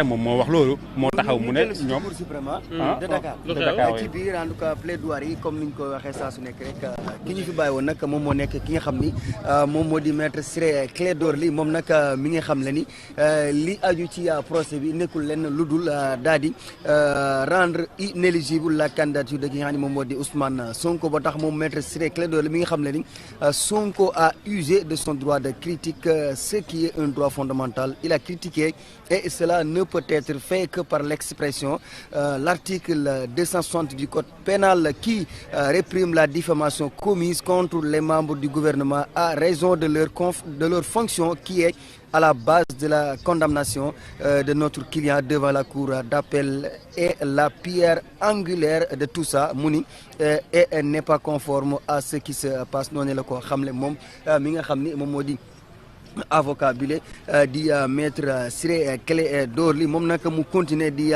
moom moo wax loolu moo taxaw mu ne ñoom Cour suprême de Dakar ci biir en tout cas plaidoirie yi comme ni ñu ko waxee saa su nekk rek ki ñu fi bàyyi woon nag moom moo nekk ki nga xam ni moom moo di maître Ciré Clédor Ly moom nag mi nga xam le ni li aju ci procès bi nekkul lenn lu dul daal di rendre inéligible la candidature de ki nga xam ne moom moo di Ousmane Sonko ba tax moom maître Ciré Clédor Ly mi nga xam le ni Sonko a usé de son droit de critique ce qui est un droit fondamental. Il a critiqué et cela ne peut être fait que par l'expression. L'article 260 du code pénal qui réprime la diffamation commise contre les membres du gouvernement à raison de leur fonction qui est à la base de la condamnation de notre client devant la cour d'appel et la pierre angulaire de tout ça mu ni et n'est pas conforme à ce qui se passe noonu la ko xamle moom mi nga xam ni moom moo di avocat bile di maître Ciré Clédor Ly moom nag mu continuer di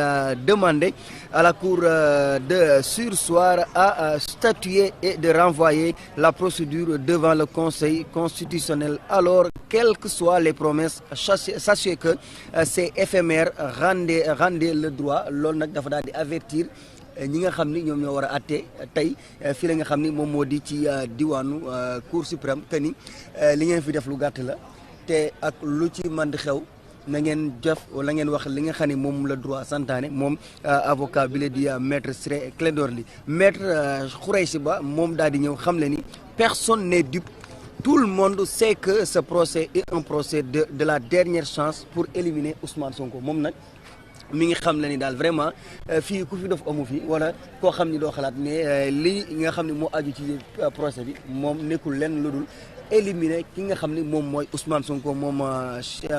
demander à la cour de surseoir à statuer et de renvoyer la procédure devant le conseil constitutionnel. Alors quelles que soient les promesses sachez que c'est éphémère, rendez le droit. Loolu nag dafa daal di avertir ñi nga xam ni ñoom ñoo war a àtte tey fii la nga xam ni moom moo di ci diwaanu cour suprême que ni li ngeen fi def lu gàtt la te ak lu ci mën di xew na ngeen jëf wala ngeen wax li nga xam ne moom la droit santaane moom avocat bi la di maître Ciré Clédor Ly. Maître Khoureychi Ba moom daal di ñëw xam le ni personne n'est dupe. Tout le monde sait que ce procès est un procès de la dernière chance pour éliminer Ousmane Sonko moom nag mi ngi xam la ni daal vraiment fii ku fi def amu fi wala koo xam ni doo xalaat mais lii nga xam ne moo aju ci procès bi moom nekkul lenn lu dul éliminer ki nga xam ni moom mooy Ousmane Sonko moom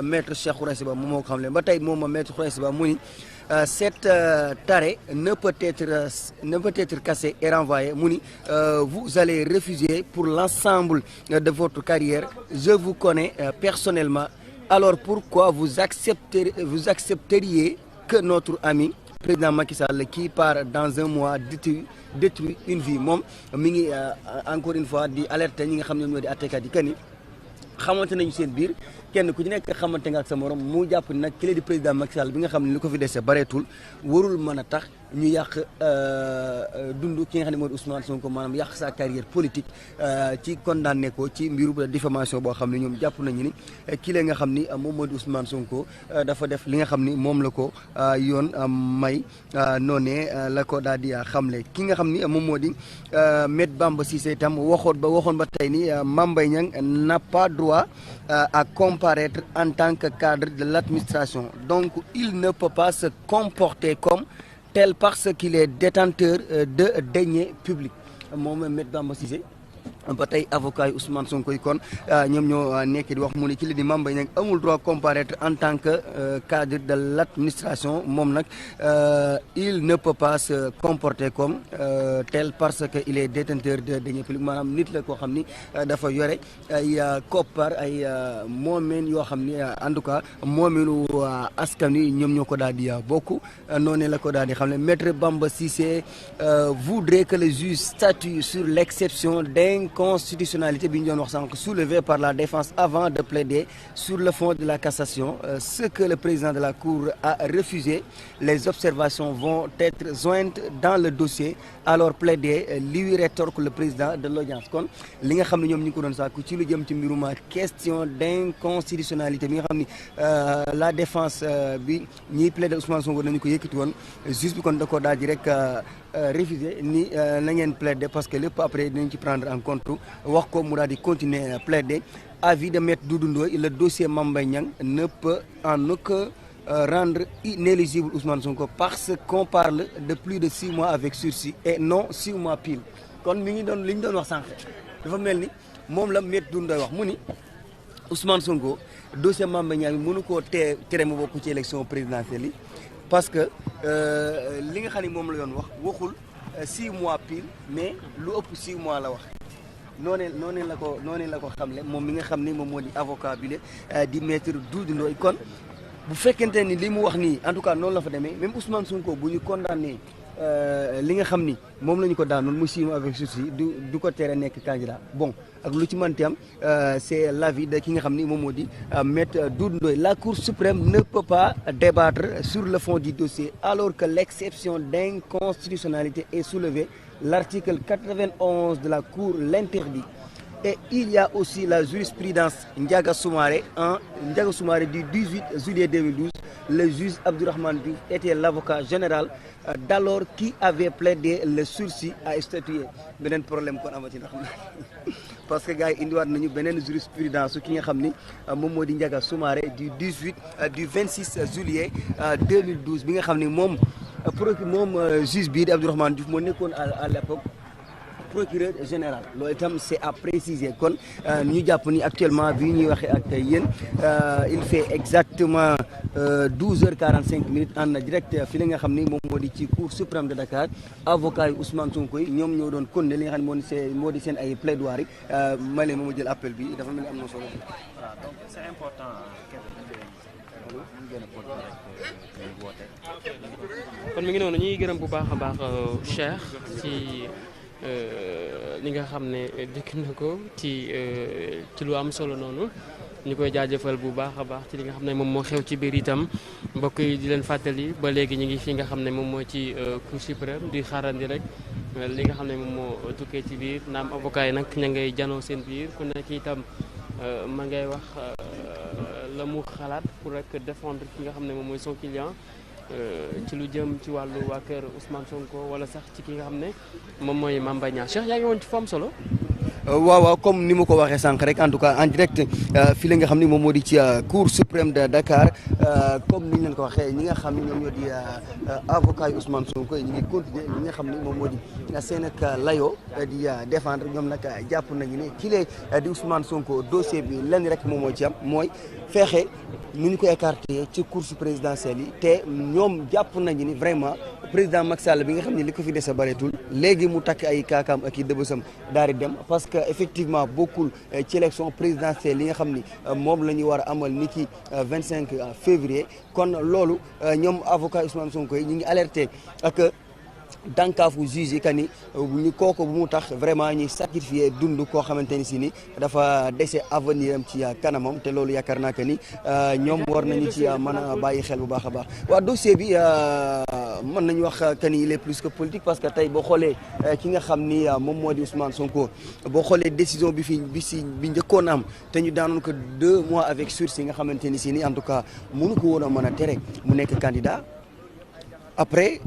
maître Cheikh Khoureychi Ba moom moo ko xam leen ba tey moom maître Khoureychi Ba mu ni cet arrêt ne peut être cassé et renvoyé mu ni vous allez refuser pour l'ensemble de votre carrière. Je vous connais personnellement, alors pourquoi vous accepteriez que notre ami président Macky Sall qui part dans un mois détruit une vie. Moom mi ngi encore une fois di alerter ñi nga xam ne ñoo di àttekat yi que ni xamante nañu seen biir kenn ku ci nekk xamante nga ak sa morom mu jàpp nag ki la di président Macky Sall bi nga xam ne li ko fi dese bareetul warul mën a tax ñu yàq dund ki nga xam ne mooy Ousmane Sonko maanaam yàq sa carrière politique ci condamné ko ci mbiru diffamation boo xam ne ñoom jàpp nañu ni ki la nga xam ni moom mooy Ousmane Sonko dafa def li nga xam ni moom la ko yoon may noonee la ko daal di xamle ki nga xam ni moom moo di Maître Bamba Cissé itam waxoon ba tey ni Mame Mbaye Niang n'a pas droit à comparaître en tant que cadre de l'administration. Donc il ne peut pas se comporter comme tel parce qu'il est détenteur de deniers publics. Moom Maître Bamba Cissé ba tey avocat yi Ousmane Sonko yi kon ñoom ñoo nekk di wax mu ne ki la di Mame Mbaye Niang amul droit comparaître en tant que cadre de l'administration. Moom nag il ne peut pas se comporter comme tel parce que il est détenteur de deniers publics maanaam nit la koo xam ni dafa yore ay koppar ay moomeen yoo xam ni en tout cas moomeenu askan wi ñoom ñoo ko daal di bokk noonu la ko daal di xam ne Maître Bamba Cissé voudrait que le juge statue sur l'exception d'inconstitutionnalité bi ñu doon wax sànq soulevée par la défense avant de plaider sur le fond de la cassation. Ce que le président de la Cour a refusé, les observations vont être jointes dans le dossier alors plaider, lui rétorque le président de l'audience. Kon li nga xam ne ñoom ñu ngi ko doon sàkku ci lu jëm ci mbirum question d'inconstitutionnalité bi nga xam ni la défense bi ñiy plaider Ousmane Sonko nañu ko yëkkati woon juge bi kon da koo daal di rek refusé ni na ngeen plaider parce que lépp après dinañ ci prendre en compte wax ko mu daal di continuer plaider. Avis de maître Doudou Ndoye, le dossier Mame Mbaye Niang ne peut en aucun rendre inéligible Ousmane Sonko parce qu'on parle de plus de 6 mois avec sursis et non 6 mois pile. Kon mi ngi doon li ñu doon wax sànq dafa mel ni moom la maître Doudou Ndoye wax mu ni Ousmane Sonko dossier Mame Mbaye Niang mënu koo tere mu bokk ci élection présidentielle yi parce que li nga xam ne moom la yoon waxul 6 mois pile mais lu ëpp 6 mois la wax. noonee la ko xamle moom mi nga xam ni moom moo di avocat bi la di maître Doudou Ndoye. Kon bu fekkente ni li mu wax nii en tout cas noonu la fa demee même Ousmane Sonko bu ñu condamné li nga xam ni moom la ñu ko daanoon mu 6 mois avec sursis du ko tere nekk candidat bon ak lu ci mënti am c'est l'avis de ki nga xam ni moom moo di maître Doudou Ndoye. La Cour suprême ne peut pas débattre sur le fond du dossier alors que l'exception d'inconstitutionnalité est soulevée. L'article 91 de la Cour l'interdit. Et il y a aussi la jurisprudence Ndiaga Soumaré du 18 juillet 2012. Le juge Abdourahmane Diouf était l'avocat général d'alors qui avait plaidé le sursis à statuer. Beneen problème kon amati na xam parce que gars yi indiwaat nañu beneen jurisprudence ki nga xam ni moom moo di Ndiaga Soumaré du 26 juillet 2012 bi nga xam ni moom juge bii di Abdourahmane Diouf moo nekkoon à l'époque procureur général loolu itam c'est à préciser kon ñu jàpp ni actuellement bi ñuy waxee ak yéen il fait exactement 12h45 en direct fi la nga xam ni moom moo di ci Cour suprême de Dakar avocat yi Ousmane Sonko yi ñoom ñoo doon continuer li nga xam ne moo di seen ay plaidoiries ma leen ma jël appel bi dafa mel ni am na solo. waaw donc c'est important. kon mi ngi noonu ñuy gërëm bu baax a baax Cheikh ci li nga xam ne dikk na ko ci lu am solo noonu ñu koy jaajëfal bu baax a baax ci li nga xam ne moom moo xew ci biir itam mbokk yi di leen fàttali ba léegi ñu ngi fi nga xam ne moom moo ci Cour suprême di xaarandi rek li nga xam ne moom moo tukkee ci biir naam avocat yi nag ña ngay janoo seen biir ku nekk itam ma ngay wax la mu xalaat pour rek défendre ki nga xam ne moom mooy son client ci lu jëm ci wàllu waa kër Ousmane Sonko wala sax ci ki nga xam ne moom mooy Mame Mbaye Niang. Cheikh yaa ngi woon ci fam solo. waaw comme ni ma ko waxee sànq rek en tout cas en direct fii la nga xam ni moom moo di ci Cour suprême de Dakar comme ni ñu leen ko waxee ñi nga xam ni ñoom ñoo di avocat yu Ousmane Sonko ñu ngi continuer li nga xam ni moom moo di seen ak layoo di défendre ñoom nag jàpp nañu ne kii di Ousmane Sonko dossier bi lenn rek moom moo ci am mooy fexe nu ñu ko écarté ci course présidentielle yi te ñoom jàpp nañu ni vraiment président Macky Sall bi nga xam ne li ko fi dese bareetul léegi mu takk ay kaakaam ak i dëbësam daal di dem parce que effectivement bokkul ci élection présidentielle yi nga xam ni moom la ñu war a amal ni ki 25 février kon loolu ñoom avocat Ousmane Sonko yi ñu ngi alerté ak dànkaafu juge yi que ni ñu kooku bu mu tax vraiment ñuy sacrifier dund koo xamante ni si ni dafa dese avenir am ci kanamam te loolu yaakaar naa que ni ñoom war nañu ci mën a bàyyi xel bu baax a baax. waa dossier bi mën nañu wax que ni il est plus que politique parce que tey boo xoolee ki nga xam ni moom moo di Ousmane Sonko boo xoolee décision bi bi njëkkoon am te ñu daanoon ko 2 mois avec sursis nga xamante ni si ni en tout cas mënu ko woon a mën a tere mu nekk candidat. Après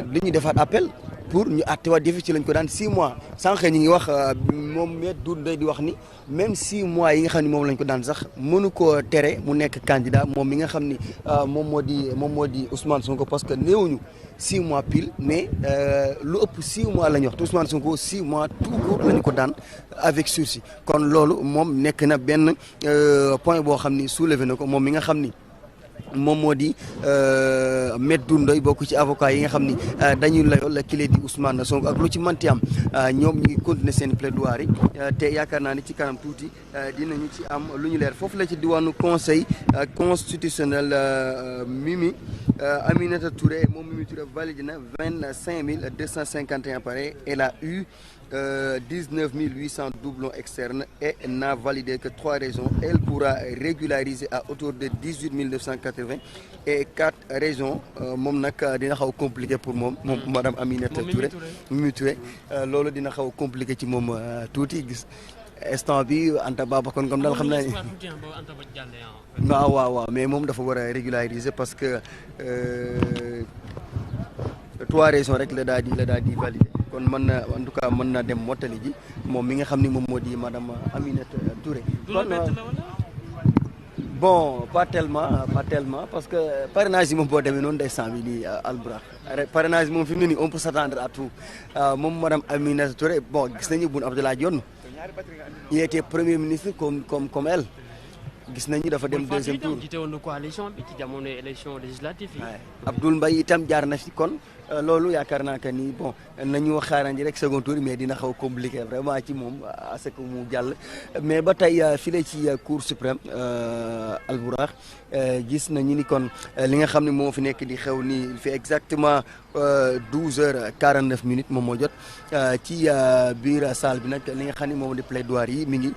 dañuy defaat appel pour ñu àttewaat defi ci lañ ko daan 6 mois sànq ñu ngi wax moom Maître Doudou Ndoye di wax ni même 6 mois yi nga xam ni moom lañ ko daan sax mënu koo tere mu nekk candidat moom mi nga xam ni moom moo di Ousmane Sonko parce que néewuñu 6 mois pile mais lu ëpp 6 mois la ñu wax te Ousmane Sonko 6 mois tout court la ñu ko daan avec sursis kon loolu moom nekk na benn point boo xam ni soulevé na ko moom mi nga xam ni. moom moo di Maître Doudou Ndoye bokk ci avocat yi nga xam ni dañuy layoo la kile di Ousmane Sonko ak lu ci manti am ñoom ñu ngi continuer seen plaidoirie te yaakaar naa ni ci kanam tuuti dinañu ci am lu ñu leer foofu la ci diwaanu conseil constitutionnel Aminata Touré moom Mimi Touré valide na 25 251 parrains elle a eu 19 800 doublons externes et n'a validé que 3 régions. Elle pourra régulariser à hauteur de 18 980 et 4 régions moom nag dina xaw compliqué pour moom madame Aminata Touré Mimi Touré loolu dina xaw compliqué ci moom tuuti gis instant bi Anta Baba kon comme daal xam naa ni waaw mais moom dafa war a régulariser parce que 3 régions rek la daal di valider kon mën na en tout cas mën na dem mottali ji moom mi nga xam ni moom moo di madame Aminata Touré. kon bon pas tellement parce que parrainage yi moom boo demee noonu day sàmmi nii Albourakh parrainage moom fi mu ne nii on peut s'attendre à tout moom madame Aminata Touré bon gis nañu Boun Abdallah Dionne il était premier ministre comme elle gis nañu dafa dem deuxième tour. jiite woon na coalition bi ci jamono élection législative yi. Abdoul Mbaye itam jaar na fi kon loolu yaakaar naa que ni bon nañu xaarandi rek second tour mais dina xaw a compliqué vraiment ci moom à ce que mu jàll mais ba tey fii ci cour suprême Albourakh gis nañu ni kon li nga xam ne moo fi nekk di xew nii il fait exactement 12h49 moom moo jot ci biir salle bi nag li nga xam ne moom di plaidoirie yi mi ngi